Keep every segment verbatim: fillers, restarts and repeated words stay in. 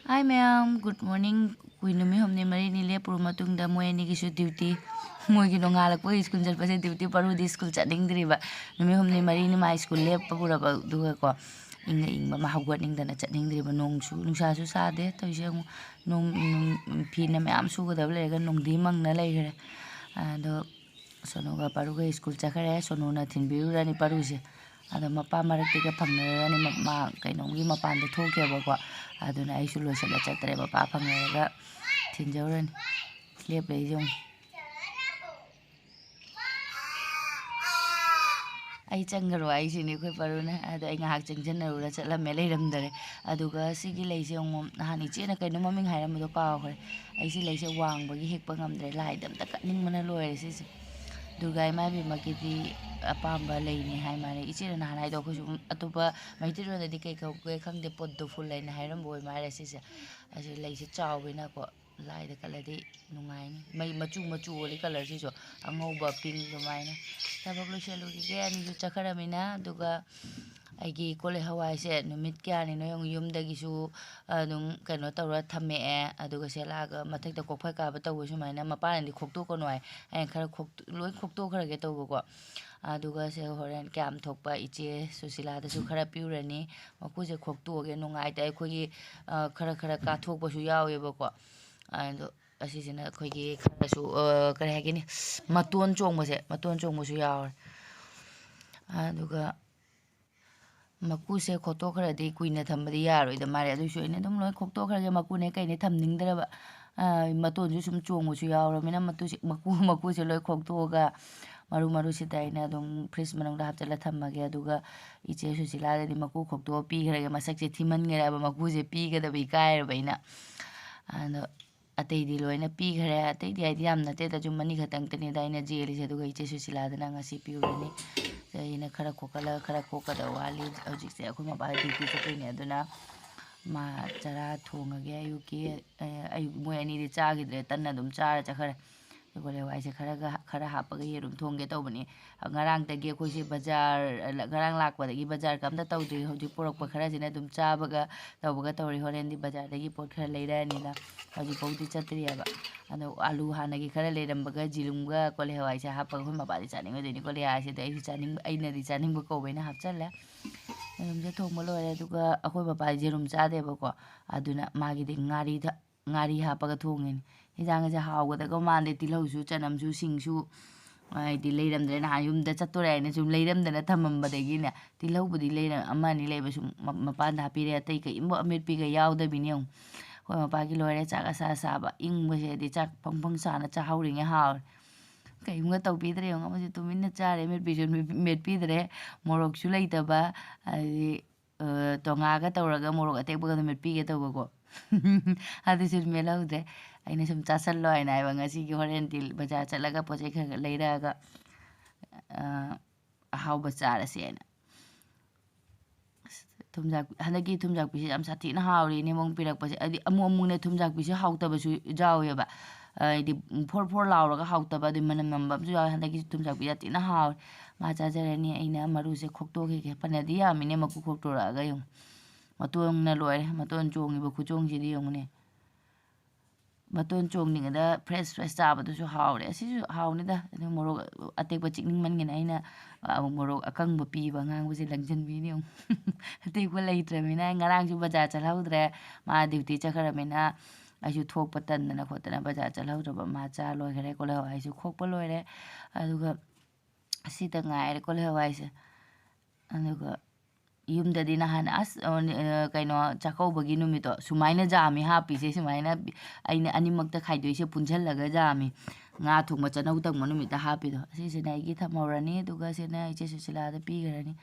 Hi ꯃꯌꯥꯝ, good morning꯫ ꯀꯨꯏ ꯅꯨꯃꯤꯠ ꯍꯨꯝꯅꯤ ꯃꯔꯤꯅꯤ ꯂꯦꯞꯄꯨꯔ ꯃꯇꯨꯡꯗ ꯃꯣꯏ ꯑꯅꯤꯒꯤꯁꯨ duty, ꯃꯣꯏꯒꯤ ꯅꯣꯡꯉꯥꯜꯂꯛꯄꯒꯤ school ꯆꯠꯄꯁꯦ duty꯫ ꯄꯥꯔꯨꯗꯤ school ꯆꯠꯅꯤꯡꯗ꯭ꯔꯤꯕ꯫ ꯅꯨꯃꯤꯠ ꯍꯨꯝꯅꯤ ꯃꯔꯤꯅꯤ ꯃꯥ school ꯂꯦꯞꯄꯨꯔꯕ, ꯑꯗꯨꯒꯀꯣ, ꯏꯪꯅ ꯏꯪꯕ ꯑꯃ ꯍꯧꯒꯠꯅꯤꯡꯗꯅ ꯆꯠꯅꯤꯡꯗ꯭ꯔꯤꯕ꯫ ꯅꯣꯡꯁꯨ, ꯅꯨꯡꯁꯥꯁꯨ ꯁꯥꯗꯦ ꯇꯧꯔꯤꯁꯦ꯫ ꯑꯃꯨꯛ ꯅꯣꯡ, ꯅꯣꯡ, ꯐꯤꯅ ꯃꯌꯥꯝ ꯁꯨꯒꯗꯕ ꯂꯩꯔꯒ ꯅꯣꯡꯗꯤ ꯃꯪꯅ ꯂꯩꯈ꯭ꯔꯦ꯫ ꯑꯗꯣ ꯁꯣꯅꯨꯒ ꯄꯥꯔꯨꯒ school ꯆꯠꯈ꯭ꯔꯦ꯫ ꯁꯣꯅꯨꯅ ꯊꯤꯟꯕꯤꯔꯨꯔꯅꯤ ꯄꯥꯔꯨꯁꯦ꯫ ꯑꯗꯣ ꯃꯄꯥ ꯃꯔꯛꯇꯒ ꯐꯪꯅꯔꯨꯔꯅꯤ, ꯃ-, ꯃꯥ ꯀꯩꯅꯣꯝꯒꯤ ꯃꯄꯥꯟꯗ ꯊꯣꯛꯈꯤꯕꯀꯣ꯫ ꯑꯗꯨꯅ ꯑꯩꯁꯨ ꯂꯣꯏꯁꯤꯜꯂ ꯆꯠꯇ꯭ꯔꯦ, ꯃꯄꯥ ꯐꯪꯅꯔꯒ ꯊꯤꯟꯖꯧꯔꯅꯤ꯫ ꯂꯦꯞ ꯂꯩꯁꯦ ꯌꯦꯡꯉꯨ꯫ ꯑꯩ ꯆꯪꯈ꯭ꯔꯣ ꯍꯥꯏꯁꯤꯅꯦ ꯑꯩꯈꯣꯏ ꯄꯥꯔꯨꯅ꯫ ꯑꯗꯣ ꯑꯩ ꯉꯥꯏꯍꯥꯛ ꯆꯪꯁꯤꯟꯅꯔꯨꯔ ꯆꯠꯂꯝꯃꯦ, ꯂꯩꯔꯝꯗꯔꯦ꯫ ꯑꯗꯨꯒ ꯁꯤꯒꯤ ꯂꯩꯁꯦ ꯑꯃꯨꯛ ꯅꯍꯥꯟ ꯏꯆꯦꯅ ꯀꯩꯅꯣ ꯃꯃꯤꯡ ꯍꯥꯏꯔꯝꯕꯗꯣ ꯀꯥꯎꯈ꯭ꯔꯦ꯫ ꯑꯩꯁꯤ ꯂꯩꯁꯦ ꯋꯥꯡꯕꯒꯤ ꯍꯦꯛꯄ ꯉꯝꯗ꯭ꯔꯦ, ꯂꯥꯏꯗ ꯑꯝꯇ ꯀꯠꯅꯤꯡꯕꯅ ꯂꯣꯏꯔꯦ ꯁꯤꯁꯦ꯫ ꯗꯨꯔꯒꯥ ꯏꯃꯥ ꯏꯕꯦꯝꯃꯒꯤꯗꯤ ꯑꯄꯥꯝꯕ ꯂꯩꯅꯤ ꯍꯥꯏ ꯃꯥꯜꯂꯦ꯫ ꯏꯆꯦꯅ ꯅꯍꯥꯟ ꯍꯥꯏꯗꯣ ꯑꯩꯈꯣꯏꯁꯨ ꯑꯇꯣꯞꯄ ꯃꯩꯇꯩꯂꯣꯟꯗꯗꯤ ꯀꯩ ꯀꯧꯒꯦ ꯈꯪꯗꯦ, ꯄꯣꯗꯣ ꯐꯨꯜ ꯍꯥꯏꯅ ꯍꯥꯏꯔꯝꯕ ꯑꯣꯏ ꯃꯥꯜꯂꯦ ꯁꯤꯁꯦ꯫ ꯑꯁꯤ ꯂꯩꯁꯦ ꯆꯥꯎꯕꯅꯤꯅꯀꯣ, ꯂꯥꯏꯗ ꯀꯠꯂꯗꯤ ꯅꯨꯡꯉꯥꯏꯅꯤ꯫ ꯃꯩ ꯃꯆꯨ ꯃꯆꯨ ꯑꯣꯜꯂꯤ colour ꯁꯤꯁꯨ, ꯑꯉꯧꯕ, pink ꯑꯗꯨꯃꯥꯏꯅ꯫ ꯊꯕꯛ ꯂꯣꯏꯁꯜꯂꯨꯈꯤꯒꯦ, ꯑꯅꯤꯁꯨ ꯆꯠꯈ꯭ꯔꯃꯤꯅ꯫ ꯑꯗꯨꯒ ꯑꯩꯒꯤ ꯀꯣꯜꯂꯤ ꯍꯋꯥꯏꯁꯦ ꯅꯨꯃꯤꯠ ꯀꯌꯥꯅꯤꯅꯣ ꯌꯦꯡꯉꯨ, ꯌꯨꯝꯗꯒꯤꯁꯨ ꯑꯗꯨꯝ ꯀꯩꯅꯣ ꯇꯧꯔ ꯊꯝꯃꯛꯑꯦ꯫ ꯑꯗꯨꯒ ꯁꯦ ꯂꯥꯛꯑꯒ ꯃꯊꯛꯇ ꯀꯣꯛꯐꯩ ꯀꯥꯕ ꯇꯧꯕ ꯁꯨꯃꯥꯏꯅ ꯃꯄꯥꯅꯗꯤ ꯈꯣꯛꯇꯣꯛꯀꯅꯨ ꯍꯥꯏ, ꯑꯩꯅ ꯈꯔ ꯈꯣꯛꯇꯣ-, ꯂꯣꯏ ꯈꯣꯛꯇꯣꯛꯈ꯭ꯔꯒꯦ ꯇꯧꯕꯀꯣ꯫ ꯑꯗꯨꯒ ꯁꯦ ꯍꯣꯔꯦꯟ ꯀꯌꯥꯝ ꯊꯣꯛꯄ ꯏꯆꯦ ꯁꯨꯁꯤꯂꯥꯗꯁꯨ ꯈꯔ ꯄꯤꯔꯨꯔꯅꯤ꯫ ꯃꯀꯨꯁꯦ ꯈꯣꯛꯇꯣꯛꯑꯒꯦ, ꯅꯨꯡꯉꯥꯏꯇꯦ꯫ ꯑꯩꯈꯣꯏꯒꯤ, ꯑ, ꯈꯔ ꯈꯔ ꯀꯥꯊꯣꯛꯄꯁꯨ ꯌꯥꯎꯋꯦꯕꯀꯣ꯫ ꯑꯗꯣ ꯑꯁꯤꯁꯤꯅ ꯑꯩꯈꯣꯏꯒꯤ ꯈꯔꯁꯨ, ꯑ, ꯀꯔꯤ ꯍꯥꯏꯒꯅꯤ, ꯃꯇꯣꯟ ꯆꯣꯡꯕꯁꯦ, ꯃꯇꯣꯟ ꯆꯣꯡꯕꯁꯨ ꯌꯥꯎꯔꯦ꯫ ꯑꯗꯨꯒ ꯃꯀꯨꯁꯦ ꯈꯣꯛꯇꯣꯛꯈ꯭ꯔꯗꯤ ꯀꯨꯏꯅ ꯊꯝꯕꯗꯤ ꯌꯥꯔꯣꯏꯗ ꯃꯥꯜꯂꯦ꯫ ꯑꯗꯨꯏꯁꯨ ꯑꯩꯅ ꯑꯗꯨꯝ ꯂꯣꯏ ꯈꯣꯛꯇꯣꯛꯈ꯭ꯔꯒꯦ, ꯃꯀꯨꯅꯦ ꯀꯩꯅꯦ ꯊꯝꯅꯤꯡꯗ꯭ꯔꯕ꯫ ꯑ, ꯃꯇꯣꯟꯁꯨ ꯁꯨꯝ ꯆꯣꯡꯕꯁꯨ ꯌꯥꯎꯔꯕꯅꯤꯅ ꯃꯇꯨꯁꯦ, ꯃꯀꯨ, ꯃꯀꯨꯁꯦ ꯂꯣꯏ ꯈꯣꯛꯇꯣꯛꯑꯒ ꯃꯔꯨ ꯃꯔꯨꯁꯤꯗ ꯑꯩꯅ ꯑꯗꯨꯝ fridge ꯃꯅꯨꯡꯗ ꯍꯥꯞꯆꯤꯜꯂ ꯊꯝꯃꯒꯦ꯫ ꯑꯗꯨꯒ ꯏꯆꯦ ꯁꯨꯁꯤꯂꯥꯗꯗꯤ ꯃꯀꯨ ꯈꯣꯛꯇꯣꯛꯑ ꯄꯤꯈ꯭ꯔꯒꯦ꯫ ꯃꯁꯛꯁꯦ ꯊꯤꯃꯟꯈ꯭ꯔꯦꯕ, ꯃꯀꯨꯁꯦ ꯄꯤꯒꯗꯕ ꯏꯀꯥꯏꯔꯕ ꯑꯩꯅ꯫ ꯑꯗꯣ ꯑꯇꯩꯗꯤ ꯂꯣꯏꯅ ꯄꯤꯈ꯭ꯔꯦ꯫ ꯑꯇꯩꯗꯤ ꯍꯥꯏꯗꯤ ꯌꯥꯝ ꯅꯠꯇꯦꯗ, ꯆꯨꯝ ꯑꯅꯤ ꯈꯛꯇꯪꯇꯅꯤꯗ ꯑꯩꯅ ꯖꯦꯜꯂꯤꯁꯦ꯫ ꯑꯗꯨꯒ ꯏꯆꯦ ꯁꯨꯁꯤꯂꯥꯗꯅ ꯉꯁꯤ ꯄꯤꯔꯨꯔꯅꯤ꯫ ꯑꯗ ꯑꯩꯅ ꯈꯔ ꯈꯣꯛꯀꯠꯂꯒ ꯈꯔ ꯈꯣꯛꯀꯗꯕ ꯋꯥꯠꯂꯤ꯫ ꯍꯧꯖꯤꯛꯁꯦ ꯑꯩꯈꯣꯏ ꯃꯄꯥ duty ꯆꯠꯇꯣꯏꯅꯦ, ꯑꯗꯨꯅ ꯃꯥ ꯆꯔꯥ ꯊꯣꯡꯉꯒꯦ ꯑꯌꯨꯛꯀꯤ꯫ ꯑ, ꯑꯌꯨꯛ ꯃꯣꯏ ꯑꯅꯤꯗꯤ ꯆꯥꯈꯤꯗ꯭ꯔꯦ, ꯇꯟꯅ ꯑꯗꯨꯝ ꯆꯥꯔ ꯆꯠꯈ꯭ꯔꯦ꯫ ꯀꯣꯂꯤ ꯍꯋꯥꯏꯁꯦ ꯈꯔꯒ, ꯈꯔ ꯍꯥꯞꯄꯒ ꯌꯦꯔꯨꯝ ꯊꯣꯡꯒꯦ ꯇꯧꯕꯅꯤ꯫ ꯉꯔꯥꯡꯗꯒꯤ ꯑꯩꯈꯣꯏꯁꯦ ꯕꯖꯥꯔ, ꯉꯔꯥꯡ ꯂꯥꯛꯄꯗꯒꯤ ꯕꯖꯥꯔꯒ ꯑꯝꯇ ꯇꯧꯗ꯭ꯔꯤ꯫ ꯍꯧꯖꯤꯛ ꯄꯨꯔꯛꯄ ꯈꯔꯁꯤꯅ ꯑꯗꯨꯝ ꯆꯥꯕꯒ ꯇꯧꯕꯒ ꯇꯧꯔꯤ꯫ ꯍꯣꯔꯦꯟꯗꯤ ꯕꯖꯥꯔꯗꯒꯤ ꯄꯣꯠ ꯈꯔ ꯂꯩꯔꯛꯑꯅꯤꯅ ꯍꯧꯖꯤꯛꯐꯥꯎꯗꯤ ꯆꯠꯇ꯭ꯔꯤꯑꯕ꯫ ꯑꯗꯣ ꯑꯥꯂꯨ ꯍꯥꯟꯅꯒꯤ ꯈꯔ ꯂꯩꯔꯝꯕꯒ ꯖꯤꯔꯨꯝꯒ ꯀꯣꯂꯤ ꯍꯋꯥꯏꯁꯦ ꯍꯥꯞꯄꯒ ꯑꯩꯈꯣꯏ ꯃꯄꯥꯗꯤ ꯆꯥꯅꯤꯡꯉꯣꯏꯗꯣꯏꯅꯤ꯫ ꯀꯣꯂꯤ ꯍꯋꯥꯏꯁꯤꯗꯤ ꯑꯩꯁꯨ ꯆꯥꯅꯤꯡꯕ, ꯑꯩꯅꯗꯤ ꯆꯥꯅꯤꯡꯕ ꯀꯧꯕ ꯑꯩꯅ ꯍꯥꯞꯆꯜꯂꯦ꯫ ꯌꯦꯔꯨꯝꯁꯦ ꯊꯣꯡꯕ ꯂꯣꯏꯔꯦ꯫ ꯑꯗꯨꯒ ꯑꯩꯈꯣꯏ ꯃꯄꯥꯗꯤ ꯌꯦꯔꯨꯝ ꯆꯥꯗꯦꯕꯀꯣ꯫ ꯑꯗꯨꯅ ꯃꯥꯒꯤꯗꯤ ꯉꯥꯔꯤꯗ, ꯉꯥꯔꯤ ꯍꯥꯞꯄꯒ ꯊꯣꯡꯉꯤꯅꯤ꯫ ꯍꯤꯟꯖꯥꯡꯁꯦ ꯍꯥꯎꯒꯗꯕ ꯃꯥꯟꯗꯦ꯫ ꯇꯤꯜꯍꯧꯁꯨ, ꯆꯅꯝꯁꯨ, ꯁꯤꯡꯁꯨ, ꯍꯥꯏꯗꯤ ꯂꯩꯔꯝꯗ꯭ꯔꯦ꯫ ꯅꯍꯥꯟ ꯌꯨꯝꯗ ꯆꯠꯇꯣꯔꯦ ꯍꯥꯏꯅ ꯁꯨꯝ ꯂꯩꯔꯝꯗꯅ ꯊꯝꯃꯝꯕꯗꯒꯤꯅꯦ, ꯇꯤꯜꯍꯧꯕꯨꯗꯤ ꯂꯩꯔ-, ꯑꯃ ꯑꯅꯤ ꯂꯩꯕ ꯁꯨꯝ ꯃ-, ꯃꯄꯥꯟꯗ ꯍꯥꯞꯄꯤꯔꯦ꯫ ꯑꯇꯩ ꯀꯔꯤꯝꯕ ꯑꯃꯦꯠꯄꯤꯒ ꯌꯥꯎꯗꯕꯤꯅꯦ ꯌꯦꯡꯉꯨ꯫ ꯑꯩꯈꯣꯏ ꯃꯄꯥꯒꯤ ꯂꯣꯏꯔꯦ, ꯆꯥꯛ ꯑꯁꯥ ꯑꯁꯥꯕ ꯏꯪꯕꯁꯦꯗꯤ ꯆꯥꯛ ꯐꯪ ꯐꯪ ꯁꯥꯅ ꯆꯥꯍꯧꯔꯤꯉꯩ ꯍꯥꯎꯔꯦ꯫ ꯀꯔꯤꯝꯒ ꯇꯧꯕꯤꯗ꯭ꯔꯦ ꯌꯦꯡꯉꯨ꯫ ꯑꯃꯁꯨ ꯇꯨꯃꯤꯟꯅ ꯆꯥꯔꯦ, ꯃꯦꯠꯄꯤꯁꯨ ꯃꯦꯠꯄꯤꯗ꯭ꯔꯦ꯫ ꯃꯣꯔꯣꯛꯁꯨ ꯂꯩꯇꯕ, ꯑꯗꯩꯗꯤ, ꯑ, ꯇꯣꯉꯥꯒ ꯇꯧꯔꯒ ꯃꯣꯔꯣꯛ ꯑꯇꯦꯛꯄꯒ ꯑꯗꯨꯝ ꯃꯦꯠꯄꯤꯒꯦ ꯇꯧꯕꯀꯣ꯫ ꯑꯗꯨꯁꯨ ꯃꯦꯠꯍꯧꯗ꯭ꯔꯦ꯫ ꯑꯩꯅ ꯁꯨꯝ ꯆꯥꯁꯜꯂꯣ ꯍꯥꯏꯅ ꯍꯥꯏꯕ, ꯉꯁꯤꯒꯤ ꯍꯣꯔꯦꯟ ꯗꯤꯜ ꯕꯖꯥꯔ ꯆꯠꯂꯒ ꯄꯣꯠ ꯆꯩ ꯈꯔ ꯈꯔ ꯂꯩꯔꯛꯑꯒ, ꯑ, ꯑꯍꯥꯎꯕ ꯆꯥꯔꯁꯦꯅ꯫ ꯑꯁ, ꯊꯨꯝꯖꯥꯛ-, ꯍꯟꯗꯛꯀꯤ ꯊꯨꯝꯖꯥꯛꯄꯤꯁꯦ ꯌꯥꯝ ꯁꯥꯊꯤꯅ ꯍꯥꯎꯔꯤ, ꯏꯅꯦꯝꯕꯣꯛꯅ ꯄꯤꯔꯛꯄꯁꯦ꯫ ꯍꯥꯏꯗꯤ ꯑꯃꯨꯛ ꯑꯃꯨꯛꯅꯦ ꯊꯨꯝꯖꯥꯛꯄꯤꯁꯦ ꯍꯥꯎꯇꯕꯁꯨ ꯌꯥꯎꯋꯦꯕ꯫ ꯍꯥꯏꯗꯤ ꯐꯣꯔ ꯐꯣꯔ ꯂꯥꯎꯔꯒ ꯍꯥꯎꯇꯕ, ꯑꯗꯩ ꯃꯅꯝ ꯅꯝꯕ ꯑꯃꯁꯨ ꯌꯥꯎꯋꯦ꯫ ꯍꯟꯗꯛꯀꯤ ꯊꯨꯝꯖꯥꯛꯄꯤꯁꯦ ꯌꯥꯝ ꯊꯤꯅ ꯍꯥꯎꯔꯦ꯫ ꯃꯥ ꯆꯥꯖꯔꯅꯤ꯫ ꯑꯩꯅ ꯃꯔꯨꯁꯦ ꯈꯣꯛꯇꯣꯛꯈꯤꯒꯦ꯫ ꯐꯅꯗꯤ ꯌꯥꯝꯃꯤꯅꯦ ꯃꯀꯨ ꯈꯣꯛꯇꯣꯔꯛꯑꯒ ꯌꯦꯡꯉꯨ꯫ ꯃꯇꯣꯟꯅ ꯂꯣꯏꯔꯦ꯫ ꯃꯇꯣꯟ ꯆꯣꯡꯉꯤꯕ ꯈꯨꯆꯣꯡꯁꯤꯗꯤ ꯌꯦꯡꯉꯨꯅꯦ꯫ ꯃꯇꯣꯟ ꯆꯣꯡꯗ꯭ꯔꯤꯉꯩꯗ ꯐ꯭ꯔꯦꯁ ꯐ꯭ꯔꯦꯁ ꯆꯥꯕꯗꯨꯁꯨ ꯍꯥꯎꯔꯦ꯫ ꯑꯁꯤꯁꯨ ꯍꯥꯎꯅꯤꯗ꯫ ꯑꯗꯨ ꯃꯣꯔꯣꯛ ꯑꯇꯦꯛꯄ ꯆꯤꯛꯅꯤꯡꯃꯟꯒꯤꯅ ꯑꯩꯅ, ꯑ, ꯃꯣꯔꯣꯛ ꯑꯀꯪꯕ ꯄꯤꯕ ꯑꯉꯥꯡꯕꯁꯦ ꯂꯪꯁꯤꯟꯕꯤꯅꯤ ꯌꯦꯡꯉꯨ꯫ ꯑꯇꯦꯛꯄ ꯂꯩꯇ꯭ꯔꯕꯅꯤꯅ ꯉꯔꯥꯡꯁꯨ ꯕꯖꯥꯔ ꯆꯠꯍꯧꯗ꯭ꯔꯦ꯫ ꯃꯥ ꯗ꯭ꯌꯨꯇꯤ ꯆꯠꯈ꯭ꯔꯕꯅꯤꯅ ꯑꯩꯁꯨ ꯊꯣꯛꯄ ꯇꯟꯗꯅ ꯈꯣꯠꯇꯅ ꯕꯖꯥꯔ ꯆꯠꯍꯧꯗ꯭ꯔꯕ꯫ ꯃꯥ ꯆꯥ ꯂꯣꯏꯈ꯭ꯔꯦ, ꯀꯣꯂꯤ ꯍꯋꯥꯏꯁꯨ ꯈꯣꯛꯄ ꯂꯣꯏꯔꯦ꯫ ꯑꯗꯨꯒ ꯁꯤꯗ ꯉꯥꯏꯔꯦ ꯀꯣꯂꯤ ꯍꯋꯥꯏꯁꯦ꯫ ꯑꯗꯨꯒ ꯌꯨꯝꯗꯗꯤ ꯅꯍꯥꯟ ꯑꯁ, ꯑ, ꯀꯩꯅꯣ, ꯆꯥꯛꯀꯧꯕꯒꯤ ꯅꯨꯃꯤꯠꯇꯣ ꯁꯨꯃꯥꯏꯅ ꯖꯥꯝꯃꯤ ꯍꯥꯞꯄꯤꯁꯦ, ꯁꯨꯃꯥꯏꯅ ꯑꯩꯅ ꯑꯅꯤꯃꯛꯇ ꯈꯥꯏꯗꯣꯛꯏꯁꯦ ꯄꯨꯟꯁꯤꯜꯂꯒ ꯖꯥꯝꯃꯤ꯫ ꯉꯥ ꯊꯣꯡꯕ ꯆꯅꯧ ꯇꯪꯕ ꯅꯨꯃꯤꯠꯇ ꯍꯥꯞꯄꯤꯗꯣ꯫ ꯑꯁꯤꯁꯤꯅ ꯑꯩꯒꯤ ꯊꯝꯍꯧꯔꯅꯤ, ꯑꯗꯨꯒ ꯁꯤꯅ ꯏꯆꯦ ꯁꯨꯁꯤꯂꯥꯗ ꯄꯤꯈ꯭ꯔꯅꯤ꯫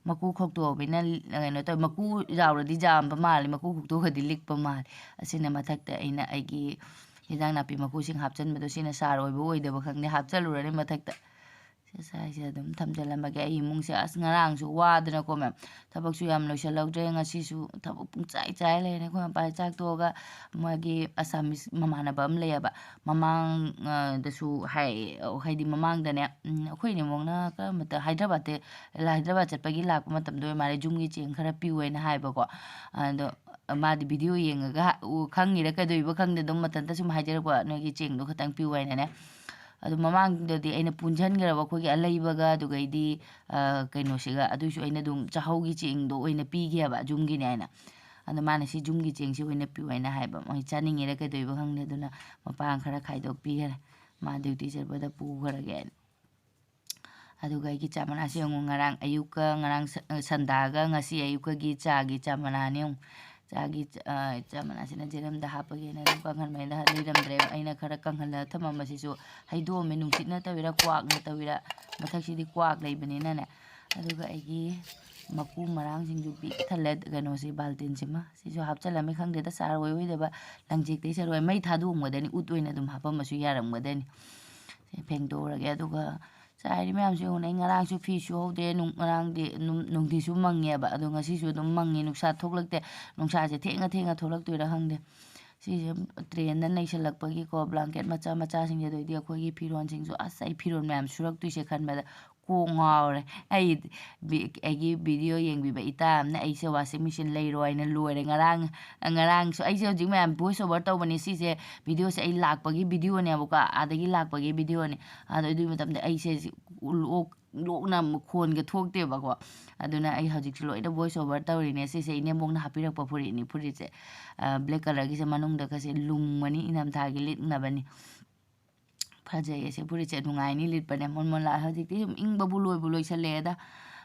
ꯃꯀꯨ ꯈꯣꯛꯇꯣꯛꯑꯕꯅꯤꯅ ꯀꯩꯅꯣ ꯇꯧꯋꯦ, ꯃꯀꯨ ꯌꯥꯎꯔꯗꯤ ꯖꯥꯝꯕ ꯃꯥꯜꯂꯦ, ꯃꯀꯨ ꯈꯣꯛꯇꯣꯛꯈ꯭ꯔꯗꯤ ꯂꯤꯛꯄ ꯃꯥꯜꯂꯦ꯫ ꯑꯁꯤꯅ ꯃꯊꯛꯇ ꯑꯩꯅ ꯑꯩꯒꯤ ꯍꯤꯟꯖꯥꯡ ꯅꯥꯄꯤ ꯃꯀꯨꯁꯤꯡ ꯍꯥꯞꯆꯤꯟꯕꯗꯣ, ꯁꯤꯅ ꯆꯥꯔ ꯑꯣꯏꯕ ꯑꯣꯏꯗꯕ ꯈꯪꯗꯦ, ꯍꯥꯞꯆꯜꯂꯨꯔꯅꯤ ꯃꯊꯛꯇ꯫ ꯁ꯭ꯋꯥꯏꯁꯤꯗ ꯑꯗꯨꯝ ꯊꯝꯖꯤꯜꯂꯝꯃꯒꯦ꯫ ꯑꯩ ꯏꯃꯨꯡꯁꯦ ꯑꯁ ꯉꯔꯥꯡꯁꯨ ꯋꯥꯗꯅꯀꯣ ꯃꯦꯝ, ꯊꯕꯛꯁꯨ ꯌꯥꯝ ꯂꯣꯏꯁꯤꯜꯍꯧꯗ꯭ꯔꯦ꯫ ꯉꯁꯤꯁꯨ ꯊꯕꯛ ꯄꯨꯡꯆꯥꯏ ꯆꯥꯏ ꯂꯩꯔꯦ꯫ ꯑꯩꯈꯣꯏ ꯃꯄꯥ ꯆꯥꯛ ꯇꯣꯛꯑꯒ ꯃꯥꯒꯤ ꯑꯁꯥꯃꯤꯁ ꯃꯃꯥꯟꯅꯕ ꯑꯃ ꯂꯩꯌꯦꯕ, ꯃꯃꯥꯡ ꯑ, ꯗꯁꯨ ꯍꯥꯏ, ꯍꯥꯏꯗꯤ ꯃꯃꯥꯡꯗꯅꯦ, ꯎꯝ, ꯑꯩꯈꯣꯏ ꯏꯅꯦꯝꯕꯣꯛꯅ ꯀꯔꯝꯕꯇ ꯍꯥꯏꯗ꯭ꯔꯕꯥꯠꯇ, ꯍꯥꯏꯗ꯭ꯔꯕꯥꯠ ꯆꯠꯄꯒꯤ ꯂꯥꯛꯄ ꯃꯇꯝꯗ ꯑꯣꯏ ꯃꯥꯜꯂꯦ, ꯌꯨꯝꯒꯤ ꯆꯦꯡ ꯈꯔ ꯄꯤꯌꯨ ꯍꯥꯏꯅ ꯍꯥꯏꯕꯀꯣ꯫ ꯑꯗꯣ ꯃꯥꯗꯤ ꯚꯤꯗꯤꯑꯣ ꯌꯦꯡꯉꯒ ꯎ-, ꯈꯪꯉꯤꯔ ꯀꯩꯗꯧꯔꯤꯕ ꯈꯪꯗꯦ, ꯑꯗꯨꯝ ꯃꯊꯟꯇ ꯁꯨꯝ ꯍꯥꯏꯖꯔꯛꯄ, "ꯅꯣꯏꯒꯤ ꯆꯦꯡꯗꯣ ꯈꯇꯪ ꯄꯤꯌꯨ" ꯍꯥꯏꯅꯅꯦ꯫ ꯑꯗꯨ ꯃꯃꯥꯡꯗꯗꯤ ꯑꯩꯅ ꯄꯨꯟꯁꯤꯟꯈ꯭ꯔꯕ ꯑꯩꯈꯣꯏꯒꯤ ꯑꯂꯩꯕꯒ ꯑꯗꯨꯒꯩꯗꯤ, ꯑ, ꯀꯩꯅꯣꯁꯤꯒ, ꯑꯗꯨꯏꯁꯨ ꯑꯩꯅ ꯑꯗꯨꯝ ꯆꯥꯛꯍꯧꯒꯤ ꯆꯦꯡꯗꯣ ꯑꯣꯏꯅ ꯄꯤꯒꯦꯕ, ꯌꯨꯝꯒꯤꯅꯦ ꯍꯥꯏꯅ꯫ ꯑꯗꯣ ꯃꯥꯅ ꯁꯤ ꯌꯨꯝꯒꯤ ꯆꯦꯡꯁꯤ ꯑꯣꯏꯅ ꯄꯤꯌꯨ ꯍꯥꯏꯅ ꯍꯥꯏꯕ꯫ ꯃꯣꯏ ꯆꯥꯅꯤꯡꯉꯤꯔ ꯀꯩꯗꯧꯔꯤꯕ ꯈꯪꯗꯦ, ꯑꯗꯨꯅ ꯃꯄꯥꯡ ꯈꯔ ꯈꯥꯏꯗꯣꯛꯄꯤꯈꯔꯦ꯫ ꯃꯥ ꯗ꯭ꯌꯨꯇꯤ ꯆꯠꯄꯗ ꯄꯨꯈ꯭ꯔꯒꯦꯅ꯫ ꯑꯗꯨꯒ ꯑꯩꯒꯤ ꯆꯥ ꯃꯅꯥꯁꯦ ꯌꯦꯡꯉꯨ, ꯉꯔꯥꯡ ꯑꯌꯨꯛꯀ, ꯉꯔꯥꯡ ꯁ-, ꯁꯟꯗꯥꯒ ꯉꯁꯤ ꯑꯌꯨꯛꯀꯒꯤ ꯆꯥꯒꯤ ꯆꯥ ꯃꯅꯥꯅꯦ ꯌꯦꯡꯉꯨ꯫ ꯆꯥꯒꯤ ꯆ-, ꯑ, ꯆꯥ ꯃꯅꯥꯁꯤꯅ ꯖꯦꯔꯝꯗ ꯍꯥꯞꯄꯒꯦꯅ ꯑꯗꯨꯝ ꯀꯪꯍꯟꯕꯅꯤꯗ ꯂꯩꯔꯝꯗ꯭ꯔꯦꯕ꯫ ꯑꯩꯅ ꯈꯔ ꯀꯪꯍꯜꯂꯒ ꯊꯝꯃꯝꯕꯁꯤꯁꯨ ꯍꯩꯗꯣꯛꯑꯝꯃꯦ꯫ ꯅꯨꯡꯁꯤꯠꯅ ꯇꯧꯔꯤꯔꯥ, ꯀ꯭ꯋꯥꯛꯅ ꯇꯧꯔꯤꯔꯥ, ꯃꯊꯛꯁꯤꯗꯤ ꯀ꯭ꯋꯥꯛ ꯂꯩꯕꯅꯤꯅꯅꯦ꯫ ꯑꯗꯨꯒ ꯑꯩꯒꯤ ꯃꯀꯨ ꯃꯔꯥꯡꯁꯤꯡꯁꯨ ꯄꯤꯛ ꯊꯜꯂꯦ꯫ ꯀꯩꯅꯣꯁꯤ, ꯕꯥꯜꯇꯤꯟꯁꯤꯃ, ꯁꯤꯁꯨ ꯍꯥꯞꯆꯜꯂꯝꯃꯦ꯫ ꯈꯪꯗꯦꯗ, ꯆꯥꯔ ꯑꯣꯏ ꯑꯣꯏꯗꯕ, ꯂꯪꯖꯦꯛꯇꯩ ꯆꯥꯔ ꯑꯣꯏ꯫ ꯃꯩ ꯊꯥꯗꯣꯛꯑꯝꯒꯗꯅꯤ, ꯎꯠ ꯑꯣꯏꯅ ꯑꯗꯨꯝ ꯍꯥꯞꯄꯝꯕꯁꯨ ꯌꯥꯔꯝꯒꯗꯅꯤ꯫ ꯁꯦ ꯐꯦꯡꯗꯣꯛꯎꯔꯒꯦ꯫ ꯑꯗꯨꯒ ꯆꯥꯏꯔꯤ ꯃꯌꯥꯝꯁꯦ ꯌꯦꯡꯉꯨꯅꯦ, ꯑꯩ ꯉꯔꯥꯡꯁꯨ ꯐꯤ ꯁꯨꯍꯧꯗꯦ, ꯅꯨꯡ-, ꯉꯔꯥꯡꯗꯤ ꯅꯨꯡ-, ꯅꯨꯡꯊꯤꯜꯁꯨ ꯃꯪꯉꯦꯕ, ꯑꯗꯣ ꯉꯁꯤꯁꯨ ꯑꯗꯨꯝ ꯃꯪꯉꯦ, ꯅꯨꯡꯁꯥ ꯊꯣꯛꯂꯛꯇꯦ꯫ ꯅꯨꯡꯁꯥꯁꯦ ꯊꯦꯡꯅ ꯊꯦꯡꯅ ꯊꯣꯛꯂꯛꯇꯣꯏꯔꯥ ꯈꯪꯗꯦ꯫ ꯁꯤꯁꯦ ꯇ꯭ꯔꯦꯟꯗ ꯅꯩꯁꯜꯂꯛꯄꯒꯤꯀꯣ, ꯕ꯭ꯂꯥꯡꯀꯦꯠ ꯃꯆꯥ ꯃꯆꯥꯁꯤꯡꯁꯦ, ꯑꯗꯩꯗꯤ ꯑꯩꯈꯣꯏꯒꯤ ꯐꯤꯔꯣꯟꯁꯤꯡꯁꯨ, ꯑꯁ, ꯑꯩ ꯐꯤꯔꯣꯟ ꯃꯌꯥꯝ ꯁꯨꯔꯛꯇꯣꯏꯁꯦ ꯈꯟꯕꯗ ꯀꯣꯛ ꯉꯥꯎꯔꯦ꯫ ꯑꯩ ꯕꯤ-, ꯑꯩꯒꯤ ꯚꯤꯗꯤꯑꯣ ꯌꯦꯡꯕꯤꯕ ꯏꯇꯥ ꯑꯃꯅ ꯑꯩꯁꯦ washing machine ꯂꯩꯔꯣ ꯍꯥꯏꯅ ꯂꯣꯏꯔꯦ ꯉꯔꯥꯡ꯫ ꯉꯔꯥꯡꯁꯨ ꯑꯩꯁꯦ ꯍꯧꯖꯤꯛ ꯃꯌꯥꯝ voice over ꯇꯧꯕꯅꯤ, ꯁꯤꯁꯦ ꯚꯤꯗꯤꯑꯣꯁꯦ ꯑꯩ ꯂꯥꯛꯄꯒꯤ ꯚꯤꯗꯤꯑꯣꯅꯦꯕꯀꯣ, ꯑꯥꯗꯒꯤ ꯂꯥꯛꯄꯒꯤ ꯚꯤꯗꯤꯑꯣꯅꯦ꯫ ꯑꯗꯣ ꯑꯗꯨꯒꯤ ꯃꯇꯝꯗ ꯑꯩꯁꯦ ꯂꯣꯛ-, ꯂꯣꯛꯅ ꯃꯈꯣꯟꯒ ꯊꯣꯛꯇꯦꯕꯀꯣ꯫ ꯑꯗꯨꯅ ꯑꯩ ꯍꯧꯖꯤꯛꯁꯨ ꯂꯣꯏꯅ voice over ꯇꯧꯔꯤꯅꯦ꯫ ꯁꯤꯁꯦ ꯏꯅꯦꯝꯕꯣꯛꯅ ꯍꯥꯞꯄꯤꯔꯛꯄ ꯐꯨꯔꯤꯠꯅꯤ꯫ ꯐꯨꯔꯤꯠꯁꯦ, ꯑ, black colourꯒꯤꯁꯦ, ꯃꯅꯨꯡꯗꯒꯁꯦ ꯂꯨꯝꯃꯅꯤ, ꯏꯪꯊꯝꯊꯥꯒꯤ ꯂꯤꯠꯅꯕꯅꯤ꯫ ꯐꯖꯩꯌꯦ ꯁꯤ ꯐꯨꯔꯤꯠꯁꯦ, ꯅꯨꯡꯉꯥꯏꯅꯤ ꯂꯤꯠꯄꯅꯦ꯫ ꯃꯣꯟ ꯃꯣꯟ ꯂꯥꯎ-, ꯍꯧꯖꯤꯛꯇꯤ ꯁꯨꯝ ꯏꯪꯕꯕꯨ ꯂꯣꯏꯕꯨ ꯂꯣꯏꯁꯜꯂꯛꯑꯦꯗ꯫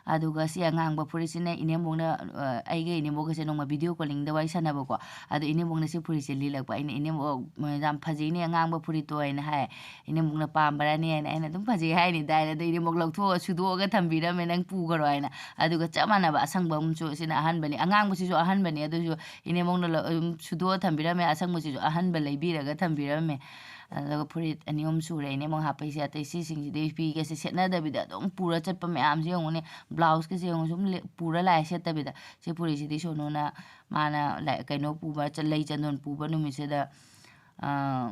ꯑꯗꯨꯒ ꯁꯤ ꯑꯉꯥꯡꯕ ꯐꯨꯔꯤꯠꯁꯤꯅ ꯏꯅꯦꯝꯕꯣꯛꯅ, ꯑ, ꯑꯩꯒ ꯏꯅꯦꯝꯕꯣꯛꯀꯁꯦ ꯅꯣꯡꯃ video callingꯗ ꯋꯥꯔꯤ ꯁꯥꯟꯅꯕꯀꯣ꯫ ꯑꯗꯣ ꯏꯅꯦꯝꯕꯣꯛꯅ ꯁꯤ ꯐꯨꯔꯤꯠꯁꯦ ꯂꯤꯜꯂꯛꯄ꯫ ꯑꯩꯅ, "ꯏꯅꯦꯝꯕꯣꯛ, ꯌꯥꯝ ꯐꯖꯩꯅꯦ ꯑꯉꯥꯡꯕ ꯐꯨꯔꯤꯠꯇꯣ" ꯍꯥꯏꯅ ꯍꯥꯏ꯫ ꯏꯅꯦꯝꯕꯣꯛꯅ "ꯄꯥꯝꯕ꯭ꯔꯥꯅꯦ?" ꯍꯥꯏꯅ ꯑꯩꯅ ꯑꯗꯨꯝ "ꯐꯖꯩ" ꯍꯥꯏꯅꯤꯗ ꯍꯥꯏꯅ꯫ ꯑꯗꯣ ꯏꯅꯦꯝꯕꯣꯛ ꯂꯧꯊꯣꯛꯑ ꯁꯨꯗꯣꯛꯑꯒ ꯊꯝꯕꯤꯔꯝꯃꯦ, "ꯅꯪ ꯄꯨꯈꯔꯣ" ꯍꯥꯏꯅ꯫ ꯑꯗꯨꯒ ꯆꯞ ꯃꯥꯟꯅꯕ ꯑꯁꯪꯕ ꯑꯃꯁꯨ, ꯁꯤꯅ ꯑꯍꯟꯕꯅꯤ, ꯑꯉꯥꯡꯕꯁꯤꯁꯨ ꯑꯍꯟꯕꯅꯤ, ꯑꯗꯨꯁꯨ ꯏꯅꯦꯝꯕꯣꯛꯅ ꯂꯧ-, ꯑꯗꯨꯝ ꯁꯨꯗꯣꯛꯑ ꯊꯝꯕꯤꯔꯝꯃꯦ, ꯑꯁꯪꯕꯁꯤꯁꯨ ꯑꯍꯟꯕ ꯂꯩꯕꯤꯔꯒ ꯊꯝꯕꯤꯔꯝꯃꯦ꯫ ꯑꯗꯨꯒ ꯐꯨꯔꯤꯠ ꯑꯅꯤ ꯑꯍꯨꯝ ꯁꯨꯔꯦ ꯑꯩꯅ ꯑꯃꯨꯛ ꯍꯥꯞꯄꯛꯏꯁꯦ꯫ ꯑꯇꯩ ꯁꯤꯁꯤꯡꯁꯤꯗꯤ ꯐꯤꯒꯁꯦ ꯁꯦꯠꯅꯗꯕꯤꯗ ꯑꯗꯨꯝ ꯄꯨꯔ ꯆꯠꯄ ꯃꯌꯥꯝꯁꯦ ꯌꯦꯡꯉꯨꯅꯦ꯫ ꯕ꯭ꯂꯥꯎꯁꯀꯁꯦ ꯌꯦꯡꯉꯨ, ꯁꯨꯝ ꯂꯦ-, ꯄꯨꯔ ꯂꯥꯛꯑꯦ ꯁꯦꯠꯇꯕꯤꯗ꯫ ꯁꯤ ꯐꯨꯔꯤꯠꯁꯤꯗꯤ ꯁꯣꯅꯨꯅ ꯃꯥꯅ ꯂꯥꯏ-, ꯀꯩꯅꯣ ꯄꯨꯕ, ꯆ-, ꯂꯩ ꯆꯟꯗꯣꯟ ꯄꯨꯕ ꯅꯨꯃꯤꯠꯁꯤꯗ, ꯑ,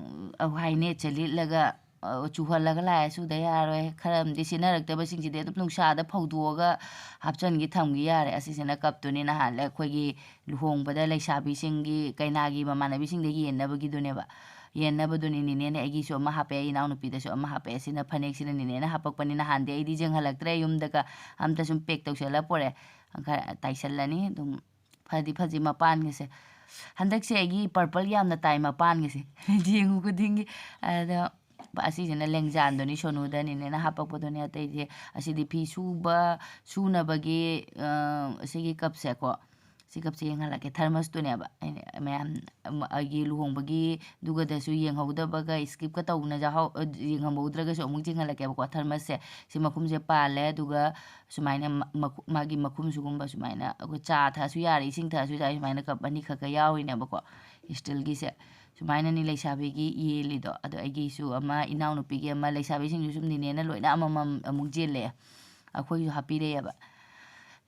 ꯍꯥꯏ ꯅꯦꯠꯁꯦ ꯂꯤꯠꯂꯒ, ꯑ, ꯆꯨꯍꯜꯂꯒ ꯂꯥꯛꯑꯦ꯫ ꯁꯨꯗ ꯌꯥꯔꯣꯏ꯫ ꯈꯔ ꯑꯃꯗꯤ ꯁꯤꯖꯤꯟꯅꯔꯛꯇꯕꯁꯤꯡꯁꯤꯗꯤ ꯑꯗꯨꯝ ꯅꯨꯡꯁꯥꯗ ꯐꯧꯗꯣꯛꯑꯒ ꯍꯥꯞꯆꯟꯒꯤ ꯊꯝꯒꯤ ꯌꯥꯔꯦ꯫ ꯑꯁꯤꯁꯤꯅ ꯀꯞꯇꯨꯅꯤ ꯅꯍꯥꯟ ꯑꯩꯈꯣꯏꯒꯤ ꯂꯨꯍꯣꯡꯕꯗ ꯂꯩꯁꯥꯕꯤꯁꯤꯡꯒꯤ ꯀꯩꯅꯥꯒꯤ ꯃꯃꯥꯟꯅꯕꯤꯁꯤꯡꯗ ꯌꯦꯟꯅꯕꯒꯤꯗꯨꯅꯦꯕ꯫ ꯌꯦꯟꯅꯕꯗꯨꯅꯤ ꯅꯤꯅꯦꯅ ꯑꯩꯒꯤꯁꯨ ꯑꯃ ꯍꯥꯞꯄꯛꯑꯦ, ꯏꯅꯥꯎꯅꯨꯄꯤꯗꯁꯨ ꯑꯃ ꯍꯥꯞꯄꯛꯑꯦ꯫ ꯁꯤꯅ ꯐꯅꯦꯛꯁꯤꯅ ꯅꯤꯅꯦꯅ ꯍꯥꯞꯄꯛꯄꯅꯤ꯫ ꯅꯍꯥꯟꯗꯤ ꯑꯩꯗꯤ ꯌꯦꯡꯍꯜꯂꯛꯇ꯭ꯔꯦ ꯌꯨꯝꯗꯒ, ꯑꯝꯇ ꯁꯨꯝ ꯄꯦꯛ ꯇꯧꯁꯜꯂ ꯄꯣꯔꯛꯑꯦ꯫ ꯈꯔ ꯇꯥꯏꯁꯜꯂꯅꯤ ꯑꯗꯨꯝ꯫ ꯐꯗꯤ ꯐꯖꯩ ꯃꯄꯥꯟꯒꯁꯦ꯫ ꯍꯟꯗꯛꯁꯦ ꯑꯩꯒꯤ ꯄꯔꯄꯜ ꯌꯥꯝꯅ ꯇꯥꯏ ꯃꯄꯥꯟꯒꯁꯦ꯫ ꯌꯦꯡꯉꯨ ꯈꯨꯗꯤꯡꯒꯤ꯫ ꯑꯗ ꯑꯁꯤꯁꯤꯅ ꯂꯦꯡꯖꯥꯟꯗꯨꯅꯤ, ꯁꯣꯅꯨꯗꯅꯤꯅꯦꯅ ꯍꯥꯞꯄꯛꯄꯗꯨꯅꯦ꯫ ꯑꯇꯩꯁꯦ ꯑꯁꯤꯗꯤ ꯐꯤ ꯁꯨꯕ, ꯁꯨꯅꯕꯒꯤ, ꯑ, ꯑꯁꯤꯒꯤ ꯀꯞꯁꯦꯀꯣ꯫ ꯁꯤ ꯀꯞꯁꯦ ꯌꯦꯡꯍꯜꯂꯛꯀꯦ꯫ ꯊꯔꯃꯁꯇꯨꯅꯦꯕ꯫ ꯑꯩꯅ ꯃꯌꯥꯝ, ꯑꯃ, ꯑꯩꯒꯤ ꯂꯨꯍꯣꯡꯕꯒꯤ ꯗꯨꯒꯗꯁꯨ ꯌꯦꯡꯍꯧꯗꯕꯒ, skipꯀ ꯇꯧꯅ ꯌꯥꯍꯧ-, ꯑ, ꯌꯦꯡꯍꯧꯗ꯭ꯔꯒꯁꯨ ꯑꯃꯨꯛ ꯌꯦꯡꯍꯜꯂꯛꯀꯦꯕꯀꯣ꯫ ꯊꯔꯃꯁꯁꯦ ꯁꯤ ꯃꯈꯨꯝꯁꯦ ꯄꯥꯜꯂꯦ, ꯑꯗꯨꯒ ꯁꯨꯃꯥꯏꯅ ꯃ-, ꯃꯈꯨ-, ꯃꯥꯒꯤ ꯃꯈꯨꯝ ꯁꯤꯒꯨꯝꯕ ꯁꯨꯃꯥꯏꯅ ꯑꯩꯈꯣꯏ ꯆꯥ ꯊꯛꯑꯁꯨ ꯌꯥꯔꯦ, ꯏꯁꯤꯡ ꯊꯛꯑꯁꯨ ꯌꯥꯔꯦ, ꯁꯨꯃꯥꯏꯅ ꯀꯞ ꯑꯅꯤꯈꯛꯀ ꯌꯥꯎꯔꯤꯅꯦꯕꯀꯣ, ꯏꯁꯇꯤꯜꯒꯤꯁꯦ꯫ ꯁꯨꯃꯥꯏꯅꯅꯤ ꯂꯩꯁꯥꯕꯤꯒꯤ ꯌꯦꯜꯂꯤꯗꯣ꯫ ꯑꯗꯣ ꯑꯩꯒꯤꯁꯨ ꯑꯃ, ꯏꯅꯥꯎꯅꯨꯄꯤꯒꯤ ꯑꯃ, ꯂꯩꯁꯥꯕꯤꯁꯤꯡꯁꯨ ꯁꯨꯝ ꯅꯤꯅꯦꯅ ꯂꯣꯏꯅ ꯑꯃꯃꯝ ꯑꯃꯨꯛ ꯌꯦꯜꯂꯛꯑꯦ꯫ ꯑꯩꯈꯣꯏꯁꯨ ꯍꯥꯞꯄꯤꯔꯛꯑꯦꯕ꯫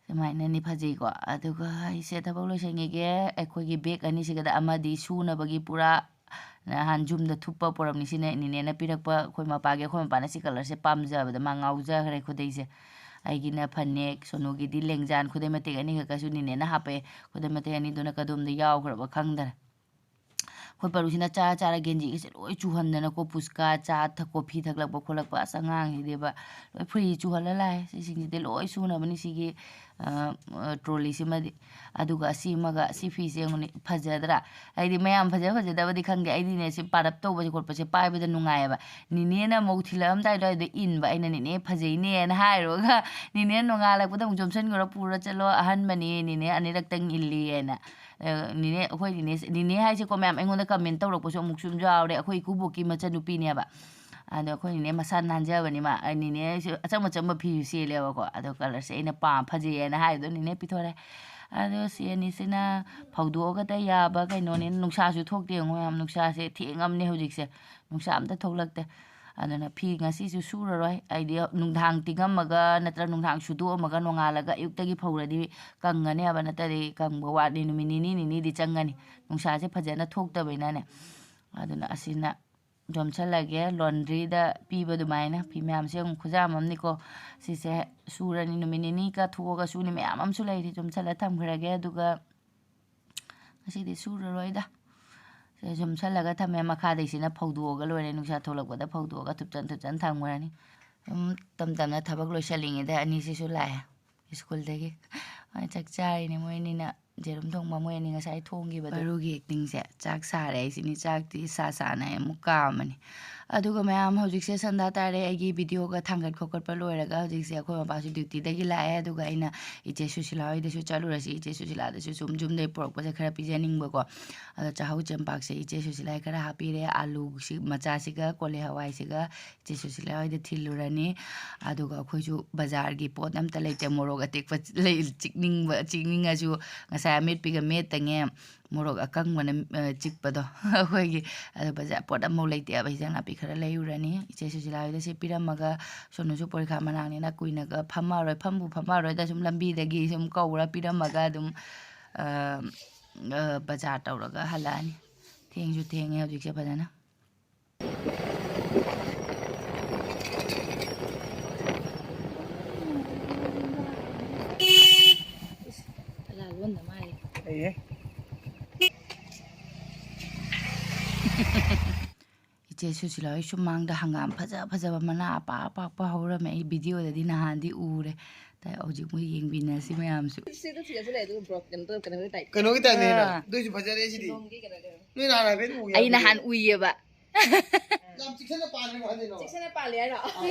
ꯁꯨꯃꯥꯏꯅꯅꯤ ꯐꯖꯩꯀꯣ꯫ ꯑꯗꯨꯒ ꯑꯩꯁꯦ ꯊꯕꯛ ꯂꯣꯏꯁꯟꯈꯤꯒꯦ꯫ ꯑꯩꯈꯣꯏꯒꯤ ꯕꯦꯒ ꯑꯅꯤꯁꯤꯒꯗ ꯑꯃꯗꯤ ꯁꯨꯅꯕꯒꯤ ꯄꯨꯔꯥ ꯅꯍꯥꯟ ꯌꯨꯝꯗ ꯊꯨꯞꯄ ꯄꯨꯔꯛꯅꯤ꯫ ꯁꯤꯅ ꯅꯤꯅꯦꯅ ꯄꯤꯔꯛꯄ, ꯑꯩꯈꯣꯏ ꯃꯄꯥꯒꯤ, ꯑꯩꯈꯣꯏ ꯃꯄꯥꯅ ꯁꯤ ꯀꯂꯔꯁꯦ ꯄꯥꯝꯖꯕꯗ ꯃꯥ ꯉꯥꯎꯖꯈ꯭ꯔꯦ ꯈꯨꯗꯩꯁꯦ꯫ ꯑꯩꯒꯤꯅ ꯐꯅꯦꯛ, ꯁꯣꯅꯨꯒꯤꯗꯤ ꯂꯦꯡꯖꯥꯟ ꯈꯨꯗꯩ ꯃꯇꯦꯛ ꯑꯅꯤꯈꯛꯀꯁꯨ ꯅꯤꯅꯦꯅ ꯍꯥꯞꯄꯛꯑꯦ꯫ ꯈꯨꯗꯩ ꯃꯇꯦꯛ ꯑꯅꯤꯗꯨꯅ ꯀꯗꯣꯝꯗ ꯌꯥꯎꯈ꯭ꯔꯕ ꯈꯪꯗꯔꯦ꯫ ꯑꯩꯈꯣꯏ ꯄꯔꯨꯁꯤꯅ ꯆꯥꯔ ꯆꯥꯔ ꯒꯦꯟꯖꯤꯒꯁꯦ ꯂꯣꯏ ꯆꯨꯍꯟꯗꯅꯀꯣ, ꯄꯨꯁꯀꯥ, ꯆꯥ ꯊꯛ-, ꯀꯣꯐꯤ ꯊꯛꯂꯛꯄ ꯈꯣꯠꯂꯛꯄ, ꯑꯁ, ꯑꯉꯥꯡꯁꯤꯗꯤꯕ ꯂꯣꯏ ꯐꯨꯔꯤ ꯆꯨꯍꯜꯂ ꯂꯥꯛꯑꯦ꯫ ꯁꯤꯁꯤꯡꯁꯤꯗꯤ ꯂꯣꯏ ꯁꯨꯅꯕꯅꯤ ꯁꯤꯒꯤ, ꯑ, ꯑ, ꯇ꯭ꯔꯣꯂꯤꯁꯤꯃꯗꯤ꯫ ꯑꯗꯨꯒ ꯑꯁꯤꯃꯒ, ꯁꯤ ꯐꯤꯁꯦ ꯌꯦꯡꯉꯨꯅꯦ, ꯐꯖꯗ꯭ꯔꯥ? ꯑꯩꯗꯤ ꯃꯌꯥꯝ ꯐꯖ ꯐꯖꯗꯕꯗꯤ ꯈꯪꯗꯦ, ꯑꯩꯗꯤꯅꯦ ꯁꯤ ꯄꯥꯔꯞ ꯇꯧꯕꯁꯦ ꯈꯣꯠꯄꯁꯦ ꯄꯥꯏꯕꯗ ꯅꯨꯡꯉꯥꯏꯌꯦꯕ꯫ ꯅꯤꯅꯦꯅ ꯃꯧ ꯊꯤꯜꯂꯛꯑꯝꯗꯥꯏ ꯑꯗꯨꯋꯥꯏꯗ ꯏꯟꯕ ꯑꯩꯅ, "ꯅꯤꯅꯦ ꯐꯖꯩꯅꯦꯅ" ꯍꯥꯏꯔꯨꯔꯒ, ꯅꯤꯅꯦ ꯅꯣꯡꯉꯥꯜꯂꯛꯄꯗ ꯑꯃꯨꯛ ꯆꯣꯝꯁꯟꯈ꯭ꯔꯣ, ꯄꯨꯔ ꯆꯠꯂꯣ, ꯑꯍꯟꯕꯅꯤ, ꯅꯤꯅꯦ ꯑꯅꯤꯔꯛꯇꯪ ꯏꯜꯂꯤ ꯍꯥꯏꯅ꯫ ꯑ, ꯅꯤꯅꯦ, ꯑꯩꯈꯣꯏ ꯅꯤꯅꯦ, ꯅꯤꯅꯦ ꯍꯥꯏꯁꯦꯀꯣ, ꯃꯌꯥꯝ ꯑꯩꯉꯣꯟꯗ ꯀꯃꯦꯟ ꯇꯧꯔꯛꯄꯁꯨ ꯑꯃꯨꯛꯁꯨ ꯑꯗꯨꯝ ꯌꯥꯎꯔꯦ꯫ ꯑꯩꯈꯣꯏ ꯏꯀꯨꯕꯣꯛꯀꯤ ꯃꯆꯟꯅꯨꯄꯤꯅꯦꯕ꯫ ꯑꯗꯣ ꯑꯩꯈꯣꯏ ꯅꯤꯅꯦ ꯃꯁꯥ ꯅꯥꯟꯖꯕꯅꯤ, ꯃꯥ, ꯑ, ꯅꯤꯅꯦ ꯍꯥꯏꯁꯦ ꯑꯆꯝ ꯑꯆꯝꯕ ꯐꯤꯁꯨ ꯁꯦꯠꯂꯦꯕꯀꯣ꯫ ꯑꯗꯣ ꯀꯂꯔꯁꯦ ꯑꯩꯅ ꯄꯥꯝ-, ꯐꯖꯩꯌꯦꯅ ꯍꯥꯏꯕꯗꯣ ꯅꯤꯅꯦ ꯄꯤꯊꯣꯔꯛꯑꯦ꯫ ꯑꯗꯣ ꯁꯤ ꯑꯅꯤꯁꯤꯅ ꯐꯧꯗꯣꯛꯑꯒꯗ ꯌꯥꯕ ꯀꯩꯅꯣꯅꯤ꯫ ꯅꯨꯡꯁꯥꯁꯨ ꯊꯣꯛꯇꯦ, ꯌꯦꯡꯉꯣ ꯃꯌꯥꯝ, ꯅꯨꯡꯁꯥꯁꯦ ꯊꯦꯡꯉꯝꯅꯦ ꯍꯧꯖꯤꯛꯁꯦ, ꯅꯨꯡꯁꯥ ꯑꯝꯇ ꯊꯣꯛꯂꯛꯇꯦ꯫ ꯑꯗꯨꯅ ꯐꯤ ꯉꯁꯤꯁꯨ ꯁꯨꯔꯔꯣꯏ, ꯑꯩꯗꯤ ꯅꯨꯡꯗꯥꯡ ꯇꯤꯡꯉꯝꯃꯒ ꯅꯠꯇ꯭ꯔꯒ ꯅꯨꯡꯗꯥꯡ ꯁꯨꯗꯣꯛꯑꯝꯃꯒ ꯅꯣꯡꯉꯥꯜꯂꯒ ꯑꯌꯨꯛꯇꯒꯤ ꯐꯧꯔꯗꯤ ꯀꯪꯉꯅꯦꯕ, ꯅꯠꯇ꯭ꯔꯗꯤ ꯀꯪꯕ ꯋꯥꯠꯂꯤ, ꯅꯨꯃꯤꯠ ꯅꯤꯅꯤ ꯅꯤꯅꯤꯗꯤ ꯆꯪꯒꯅꯤ, ꯅꯨꯡꯁꯥꯁꯦ ꯐꯖꯅ ꯊꯣꯛꯇꯕꯅꯤꯅꯅꯦ꯫ ꯑꯗꯨꯅ ꯑꯁꯤꯅ ꯌꯣꯝꯁꯜꯂꯒꯦ, ꯂꯣꯟꯗ꯭ꯔꯤꯗ ꯄꯤꯕ ꯑꯗꯨꯃꯥꯏꯅ꯫ ꯐꯤ ꯃꯌꯥꯝꯁꯦ ꯑꯃꯨꯛ ꯈꯨꯖꯥꯝ ꯑꯃꯅꯤꯀꯣ꯫ ꯁꯤꯁꯦ ꯁꯨꯔꯅꯤ, ꯅꯨꯃꯤꯠ ꯅꯤꯅꯤ ꯀꯠꯊꯣꯛꯑꯒ ꯁꯨꯅꯤ, ꯃꯌꯥꯝ ꯑꯃꯁꯨ ꯂꯩꯔꯤ, ꯌꯣꯝꯁꯜꯂ ꯊꯝꯈ꯭ꯔꯒꯦ꯫ ꯑꯗꯨꯒ ꯉꯁꯤꯗꯤ ꯁꯨꯔꯔꯣꯏꯗ꯫ ꯁꯦ ꯌꯣꯝꯁꯜꯂꯒ ꯊꯝꯃꯦ, ꯃꯈꯥꯗꯩꯁꯤꯅ ꯐꯧꯗꯣꯛꯑꯒ ꯂꯣꯏꯔꯦ, ꯅꯨꯡꯁꯥ ꯊꯣꯛꯂꯛꯄꯗ ꯐꯧꯗꯣꯛꯑꯒ ꯊꯨꯞꯆꯟ ꯊꯨꯞꯆꯟ ꯊꯝꯈ꯭ꯔꯅꯤ꯫ ꯑꯗꯨꯝ ꯇꯞ ꯇꯞꯅ ꯊꯕꯛ ꯂꯣꯏꯁꯜꯂꯤꯉꯩꯗ ꯑꯅꯤꯁꯤꯁꯨ ꯂꯥꯛꯑꯦ ꯁ꯭ꯀꯨꯜꯗꯒꯤ꯫ ꯃꯣꯏ ꯆꯥꯛ ꯆꯥꯔꯤꯅꯦ ꯃꯣꯏ ꯑꯅꯤꯅ꯫ ꯌꯦꯔꯨꯝ ꯊꯣꯡꯕ ꯃꯣꯏ ꯑꯅꯤ ꯉꯁꯥꯏ ꯊꯣꯡꯈꯤꯕꯗꯣ꯫ ꯕꯥꯔꯨꯒꯤ ꯑꯦꯛꯇꯤꯡꯁꯦ꯫ ꯆꯥꯛ ꯁꯥꯔꯦ ꯍꯥꯏꯁꯤꯅꯤ, ꯆꯥꯛꯇꯤ ꯁꯥ ꯁꯥꯅ ꯑꯃꯨꯛ ꯀꯥꯝꯃꯅꯤ꯫ ꯑꯗꯨꯒ ꯃꯌꯥꯝ, ꯍꯧꯖꯤꯛꯁꯦ ꯁꯟꯗꯥ ꯇꯥꯔꯦ, ꯑꯩꯒꯤ ꯚꯤꯗꯤꯑꯣꯒ ꯊꯥꯡꯒꯠ ꯈꯣꯠꯀꯠꯄ ꯂꯣꯏꯔꯒ ꯍꯧꯖꯤꯛꯁꯦ ꯑꯩꯈꯣꯏ ꯃꯄꯥꯁꯨ ꯗ꯭ꯌꯨꯇꯤꯗꯒꯤ ꯂꯥꯛꯑꯦ꯫ ꯑꯗꯨꯒ ꯑꯩꯅ ꯏꯆꯦ ꯁꯨꯁꯤꯂꯥ ꯍꯣꯏꯗꯁꯨ ꯆꯠꯂꯨꯔꯁꯤ, ꯏꯆꯦ ꯁꯨꯁꯤꯂꯥꯗꯁꯨ ꯁꯨꯝ ꯌꯨꯝꯗꯩ ꯄꯨꯔꯛꯄꯁꯦ ꯈꯔ ꯄꯤꯖꯅꯤꯡꯕꯀꯣ꯫ ꯑꯗꯣ ꯆꯥꯍꯧ ꯆꯦꯡꯄꯥꯛꯁꯦ ꯏꯆꯦ ꯁꯨꯁꯤꯂꯥꯒꯤ ꯈꯔ ꯍꯥꯞꯄꯤꯔꯦ, ꯑꯥꯂꯨꯁꯤ ꯃꯆꯥꯁꯤꯒ ꯀꯣꯂꯤ ꯍꯋꯥꯏꯁꯤꯒ ꯏꯆꯦ ꯁꯨꯁꯤꯂꯥ ꯍꯣꯏꯗ ꯊꯤꯜꯂꯨꯔꯅꯤ꯫ ꯑꯗꯨꯒ ꯑꯩꯈꯣꯏꯁꯨ ꯕꯖꯥꯔꯒꯤ ꯄꯣꯠ ꯑꯝꯇ ꯂꯩꯇꯦ, ꯃꯣꯔꯣꯛ ꯑꯇꯦꯛꯄ ꯂꯩ-, ꯆꯤꯛꯅꯤꯡꯕ, ꯆꯤꯛꯅꯤꯡꯉꯁꯨ ꯉꯁꯥꯏ ꯑꯃꯦꯠꯄꯤꯒ ꯃꯦꯠꯇꯉꯦ꯫ ꯃꯣꯔꯣꯛ ꯑꯀꯪꯕꯅ, ꯑ, ꯆꯤꯛꯄꯗꯣ ꯑꯩꯈꯣꯏꯒꯤ꯫ ꯑꯗꯣ ꯕꯖꯥꯔ ꯄꯣꯠ ꯑꯃꯐꯥꯎ ꯂꯩꯇꯦꯕ꯫ ꯍꯤꯟꯖꯥꯡ ꯅꯥꯄꯤ ꯈꯔ ꯂꯩꯔꯨꯔꯅꯤ꯫ ꯏꯆꯦ ꯁꯨꯁꯤꯂꯥ ꯍꯣꯏꯗ ꯁꯤ ꯄꯤꯔꯝꯃꯒ, ꯁꯣꯅꯨꯁꯨ ꯄꯣꯔꯤꯈꯥ ꯃꯅꯥꯛꯅꯤꯅ ꯀꯨꯏꯅꯒ ꯐꯝꯃꯔꯣꯏ, ꯐꯝꯕꯨ ꯐꯝꯃꯔꯣꯏꯗ ꯁꯨꯝ ꯂꯝꯕꯤꯗꯒꯤ ꯁꯨꯝ ꯀꯧꯔ ꯄꯤꯔꯝꯃꯒ ꯑꯗꯨꯝ, ꯑ, ꯑ, ꯕꯖꯥꯔ ꯇꯧꯔꯒ ꯍꯜꯂꯛꯑꯅꯤ꯫ ꯊꯦꯡꯁꯨ ꯊꯦꯡꯉꯦ ꯍꯧꯖꯤꯛꯁꯦ ꯐꯖꯅ꯫ ꯏꯆꯦ ꯁꯨꯁꯤꯂꯥ ꯍꯣꯏ ꯁꯨꯃꯥꯡꯗ ꯍꯪꯒꯥꯝ ꯐꯖ ꯐꯖꯕ ꯃꯅꯥ ꯑꯄꯥꯛ ꯑꯄꯥꯛꯄ ꯍꯧꯔꯝꯃꯦ꯫ ꯑꯩ ꯚꯤꯗꯤꯑꯣꯗꯗꯤ ꯅꯍꯥꯟꯗꯤ ꯎꯔꯦ꯫ ꯇꯥꯏ, ꯍꯧꯖꯤꯛ ꯃꯣꯏ ꯌꯦꯡꯕꯤꯅꯁꯤ ꯃꯌꯥꯝꯁꯨ꯫ ꯁꯤꯗ ꯊꯤꯜꯂꯁꯨ ꯂꯩ, ꯑꯗꯨꯒ ꯕ꯭ꯔꯣꯛ-, ꯀꯩꯅꯣ ꯇꯧ-, ꯀꯩꯅꯣꯒꯤ ꯇꯥꯏꯞ꯫ ꯀꯩꯅꯣꯒꯤ ꯇꯥꯏꯞꯅꯦ ꯍꯦꯟꯅ꯫ ꯑꯥ꯫ ꯑꯗꯨꯏꯁꯨ ꯐꯖꯔꯦ ꯁꯤꯗꯤ꯫ ꯁꯤꯂꯣꯡꯒꯤ ꯀꯩꯅꯣ ꯇꯧꯋꯦ꯫ ꯅꯣꯏ ꯅꯍꯥꯟ ꯍꯥꯏꯐꯦꯠ ꯎꯏ ꯑꯩ ꯍꯥꯏꯕꯗꯣ꯫ ꯅꯍꯥꯟ ꯎꯏꯌꯦꯕ꯫ ꯌꯥꯝ ꯆꯤꯛꯁꯤꯟꯅ ꯄꯥꯟꯕꯅꯦ ꯃꯥꯗꯤ, ꯅꯣ? ꯆꯤꯛꯁꯤꯟꯅ ꯄꯥꯜꯂꯦ ꯍꯥꯏꯔꯣ? ꯑꯥ꯫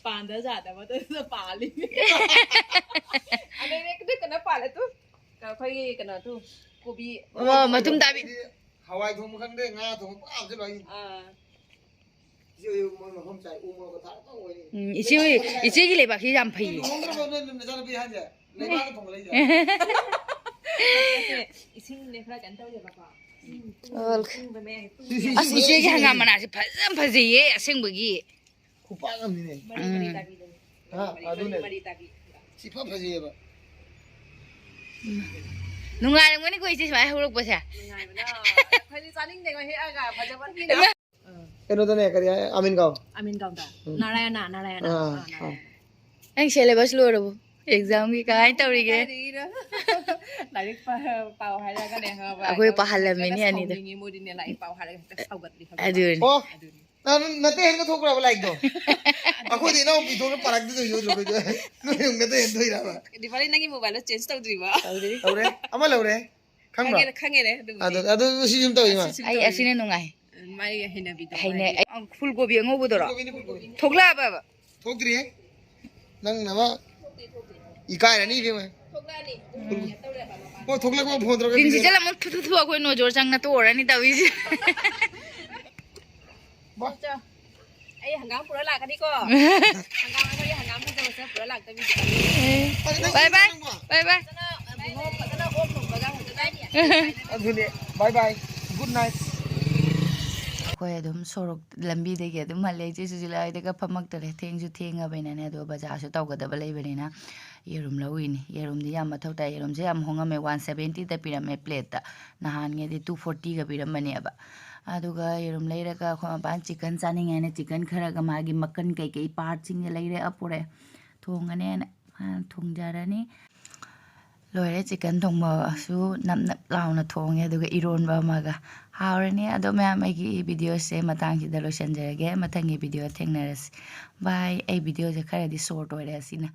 ꯄꯥꯟꯗ ꯖꯥꯠ ꯑꯃꯗꯨꯗ ꯄꯥꯜꯂꯤ꯫ ꯑꯗꯩ ꯀꯩꯅꯣ ꯄꯥꯜꯂꯦ ꯇꯨ꯫ ꯑꯩꯈꯣꯏꯒꯤ ꯀꯩꯅꯣ ꯇꯨ, ꯀꯣꯕꯤ꯫ ꯑꯣ, ꯃꯇꯨꯝ ꯇꯥꯕꯤ꯫ ꯍꯋꯥꯏ ꯊꯣꯡꯕ ꯈꯪꯗꯦ, ꯉꯥ ꯊꯣꯡꯕ ꯄꯨꯔꯥ ꯍꯥꯞꯆꯤꯜꯂꯣ ꯍꯥꯏꯁꯤꯅꯤ꯫ ꯑꯥ꯫ ꯏꯆꯦ ꯍꯣꯏ ꯃꯣꯏ ꯃꯐꯝ ꯆꯥꯏ, ꯎ ꯃꯣꯔꯣꯛꯀ ꯊꯥꯛꯑ ꯇꯧꯕ ꯑꯣꯏꯔꯦ꯫ ꯎꯝ, ꯏꯆꯦ ꯍꯣꯏ, ꯏꯆꯦꯒꯤ ꯂꯩꯕꯥꯛꯁꯤ ꯌꯥꯝ ꯐꯩꯌꯦ꯫ ꯂꯨꯍꯣꯡꯗ꯭ꯔꯕꯣ ꯅꯣꯏ ꯅꯆꯥꯅꯨꯄꯤ ꯑꯍꯟꯁꯦ? ꯂꯩꯕꯥꯛꯇ ꯊꯣꯡꯒꯠꯂꯛꯏꯁꯦ꯫ ꯏꯁꯤꯡꯅꯦ ꯈꯔ ꯀꯩꯅꯣ ꯇꯧꯔꯦꯕꯀꯣ꯫ ꯏꯁꯤꯡ ꯇꯨꯡ-, ꯑꯣ꯫ ꯇꯨꯡꯕ ꯃꯌꯥꯏ, ꯇꯨꯡ-, ꯏꯁꯤꯡ ꯑꯁ, ꯏꯆꯦꯒꯤ ꯍꯪꯒꯥꯝ ꯃꯅꯥꯁꯦ ꯐꯖꯅ ꯐꯖꯩꯌꯦ ꯑꯁꯦꯡꯕꯒꯤ꯫ ꯈꯨꯄꯥꯛ ꯑꯃꯅꯤꯅꯦ꯫ ꯃꯔꯤ ꯃꯔꯤ ꯎꯝ꯫ ꯇꯥꯕꯤꯗꯣ꯫ ꯍꯥ? ꯃꯔꯤ ꯑꯗꯨꯅꯦ꯫ ꯃꯔꯤ ꯇꯥꯕꯤ꯫ ꯁꯤ ꯐ ꯐꯖꯩꯌꯦꯕ꯫ ꯅꯨꯡꯉꯥꯏꯔꯝꯒꯅꯤꯀꯣ ꯏꯆꯦ ꯁꯨꯃꯥꯏꯅ ꯍꯧꯔꯛꯄꯁꯦ꯫ ꯅꯨꯡꯉꯥꯏꯕꯅ꯫ ꯑꯩꯈꯣꯏꯗꯤ ꯆꯥꯅꯤꯡꯗꯦꯀꯣ ꯍꯦꯛꯑꯒ ꯐꯖꯃꯟꯒꯤꯅ꯫ ꯀꯩꯅꯣꯗꯅꯦ, ꯀꯔꯤ ꯍꯥꯏ? ꯑꯃꯤꯟ ꯒꯥꯎ꯫ ꯑꯃꯤꯟ ꯒꯥꯎꯗ꯫ ꯎꯝ꯫ ꯅꯥꯔꯥꯌꯅꯥ, ꯅꯥꯔꯥꯌꯅꯥ꯫ ꯑꯥ, ꯑꯥ, ꯑꯥ꯫ ꯅꯥꯔꯥꯌꯅꯥ꯫ ꯅꯪ syllabus ꯂꯣꯏꯔꯕꯣ? Examꯒꯤ ꯀꯃꯥꯏꯅ ꯇꯧꯔꯤꯒꯦ? ꯀꯥꯏꯗꯒꯤꯅꯣ? ꯂꯥꯏꯔꯤꯛ ꯄꯥ-, ꯄꯥꯎ ꯍꯥꯏꯔꯒꯅꯦ, ꯈꯪꯉꯕ? ꯑꯩꯈꯣꯏ ꯑꯗꯨꯝ ꯄꯥꯍꯜꯂꯝꯃꯤꯅꯦ ꯍꯦꯛꯇ ꯑꯅꯤꯗꯣ꯫ ꯁꯥꯎꯅꯤꯡꯉꯤ, ꯃꯣꯏꯗꯤꯅꯦ, ꯂꯥꯏꯔꯤꯛ ꯄꯥꯎ ꯍꯥꯏꯔꯒ ꯍꯦꯛꯇ ꯁꯥꯎꯒꯠꯂꯤ, ꯈꯪꯉꯕ? ꯑꯗꯨꯅꯤ꯫ ꯑꯣ, ꯑꯗꯨꯅꯤ꯫ ꯅꯪ ꯅꯇꯩ ꯍꯦꯟꯒ ꯊꯣꯛꯄ꯭ꯔꯕ ꯂꯥꯏꯔꯤꯛꯇꯣ? ꯑꯩꯈꯣꯏꯗꯤ ꯏꯅꯥꯎꯄꯤ ꯊꯣꯛꯅ ꯄꯥꯔꯛꯇꯗꯣꯏ ꯌꯣꯠꯇ꯭ꯔꯣ ꯑꯩꯈꯣꯏꯗꯣ? ꯅꯣꯏ ꯑꯃꯨꯛ ꯅꯇꯩ ꯍꯦꯟ ꯊꯣꯛꯏꯔꯕ? ꯗꯤꯄꯥꯂꯤ, ꯅꯪꯒꯤ mobileꯗꯣ change ꯇꯧꯗ꯭ꯔꯤꯕꯣ? ꯇꯧꯗ꯭ꯔꯤ꯫ ꯇꯧꯔꯦ꯫ ꯑꯃ ꯂꯧꯔꯦ꯫ ꯈꯪꯕ꯭ꯔꯣ? ꯈꯪꯉꯦꯅꯦ, ꯈꯪꯉꯦꯅꯦ, ꯑꯗꯨꯕꯨꯗꯤ꯫ ꯑꯗꯨ, ꯑꯗꯨ ꯁꯤ ꯁꯨꯝ ꯇꯧꯏ ꯃꯥ꯫ ꯑꯁꯤ ꯁꯨꯝ ꯑꯩ ꯇꯧꯏ꯫ ꯑꯁꯤꯅ ꯅꯨꯡꯉꯥꯏ꯫ ꯃꯥꯒꯤ ꯍꯩꯅꯕꯤꯗꯣ ꯍꯩꯅꯩ꯫ ꯃꯥꯒꯤ꯫ ꯑꯩ, ꯐꯨꯜ ꯀꯣꯕꯤ ꯑꯉꯧꯕꯗꯨꯔꯣ? ꯐꯨꯜ ꯀꯣꯕꯤꯅꯤ, ꯐꯨꯜ ꯀꯣꯕꯤ꯫ ꯊꯣꯛꯂꯛꯑꯕꯕ? ꯊꯣꯛꯇ꯭ꯔꯤꯌꯦ꯫ ꯅꯪꯅ ꯑꯃ ꯏꯀꯥꯏꯔꯅꯤ, ꯏꯕꯦꯝꯃ꯫ ꯊꯣꯛꯂꯛꯑꯅꯤ꯫ ꯎꯝ꯫ ꯑꯣ, ꯊꯣꯛꯂꯛꯄ ꯐꯣꯟ ꯇꯧꯔꯛꯀꯦ꯫ ꯇꯤꯟ ꯁꯤꯠꯆꯜꯂꯝꯃ ꯊꯨ ꯊꯨ ꯊꯨ ꯑꯩꯈꯣꯏ ꯅꯣꯖꯣꯔ ꯆꯪꯅ ꯇꯣꯔꯅꯤ ꯇꯧꯔꯤꯁꯦ꯫ ꯕꯥ꯫ ꯑꯩ ꯍꯪꯒꯥꯝ ꯄꯨꯔ ꯂꯥꯛꯀꯅꯤꯀꯣ꯫ ꯍꯪꯒꯥꯝ, ꯑꯩꯈꯣꯏꯒꯤ ꯍꯪꯒꯥꯝ ꯐꯖꯕꯁꯦ ꯄꯨꯔ ꯂꯥꯛꯇꯕꯤꯗ꯫ ꯑꯦ, ꯕꯥꯏ ꯕꯥꯏ, ꯕꯥꯏ ꯕꯥꯏ꯫ ꯐꯖꯅ, ꯕꯨꯡꯉꯣ, ꯐꯖꯅ ꯑꯣꯛ ꯊꯣꯡꯕꯒ ꯐꯖꯅ꯫ ꯑꯗꯨꯅꯦ, bye bye, good night꯫ ꯑꯩꯈꯣꯏ ꯑꯗꯨꯝ ꯁꯣꯔꯣꯛ ꯂꯝꯕꯤꯗꯒꯤ ꯑꯗꯨꯝ ꯍꯜꯂꯦ꯫ ꯏꯆꯦ ꯁꯨꯁꯤꯂꯥ ꯍꯣꯏꯗꯒ ꯐꯝꯃꯛꯇꯔꯦ꯫ ꯊꯦꯡꯁꯨ ꯊꯦꯡꯉꯕꯅꯤꯅꯅꯦ, ꯑꯗꯣ ꯕꯖꯥꯔꯁꯨ ꯇꯧꯒꯗꯕ ꯂꯩꯕꯅꯤꯅ ꯌꯦꯔꯨꯝ ꯂꯧꯔꯤꯅꯤ꯫ ꯌꯦꯔꯨꯝꯗꯤ ꯌꯥꯝ ꯃꯊꯧ ꯇꯥꯏ꯫ ꯌꯦꯔꯨꯝꯁꯦ ꯌꯥꯝ ꯍꯣꯡꯉꯝꯃꯦ, one seventyꯗ ꯄꯤꯔꯝꯃꯦ plateꯇ꯫ ꯅꯍꯥꯟꯉꯩꯗꯤ two fortyꯒ ꯄꯤꯔꯝꯕꯅꯦꯕ꯫ ꯑꯗꯨꯒ ꯌꯦꯔꯨꯝ ꯂꯩꯔꯒ ꯑꯩꯈꯣꯏ ꯃꯄꯥꯟ chicken ꯆꯥꯅꯤꯡꯉꯦ ꯍꯥꯏꯅ chicken ꯈꯔꯒ ꯃꯥꯒꯤ ꯃꯀꯟ ꯀꯩꯀꯩ partꯁꯤꯡꯁꯦ ꯂꯩꯔꯛꯑ ꯄꯨꯔꯛꯑꯦ꯫ ꯊꯣꯡꯉꯅꯦꯅ ꯃꯥꯅ ꯊꯣꯡꯖꯔꯅꯤ꯫ ꯂꯣꯏꯔꯦ, chicken ꯊꯣꯡꯕꯁꯨ ꯅꯞ ꯅꯞ ꯂꯥꯎꯅ ꯊꯣꯡꯉꯦ, ꯑꯗꯨꯒ ꯏꯔꯣꯟꯕ ꯑꯃꯒ꯫ ꯍꯥꯎꯔꯅꯤ꯫ ꯑꯗꯣ ꯃꯌꯥꯝ, ꯑꯩꯒꯤ videoꯁꯦ ꯃꯇꯥꯡꯁꯤꯗ ꯂꯣꯏꯁꯤꯟꯖꯔꯒꯦ꯫ ꯃꯊꯪꯒꯤ video ꯊꯦꯡꯅꯔꯁꯤ꯫ Bye꯫ ꯑꯩ videoꯁꯦ ꯈꯔꯗꯤ short ꯑꯣꯏꯔꯦ ꯑꯁꯤꯅ꯫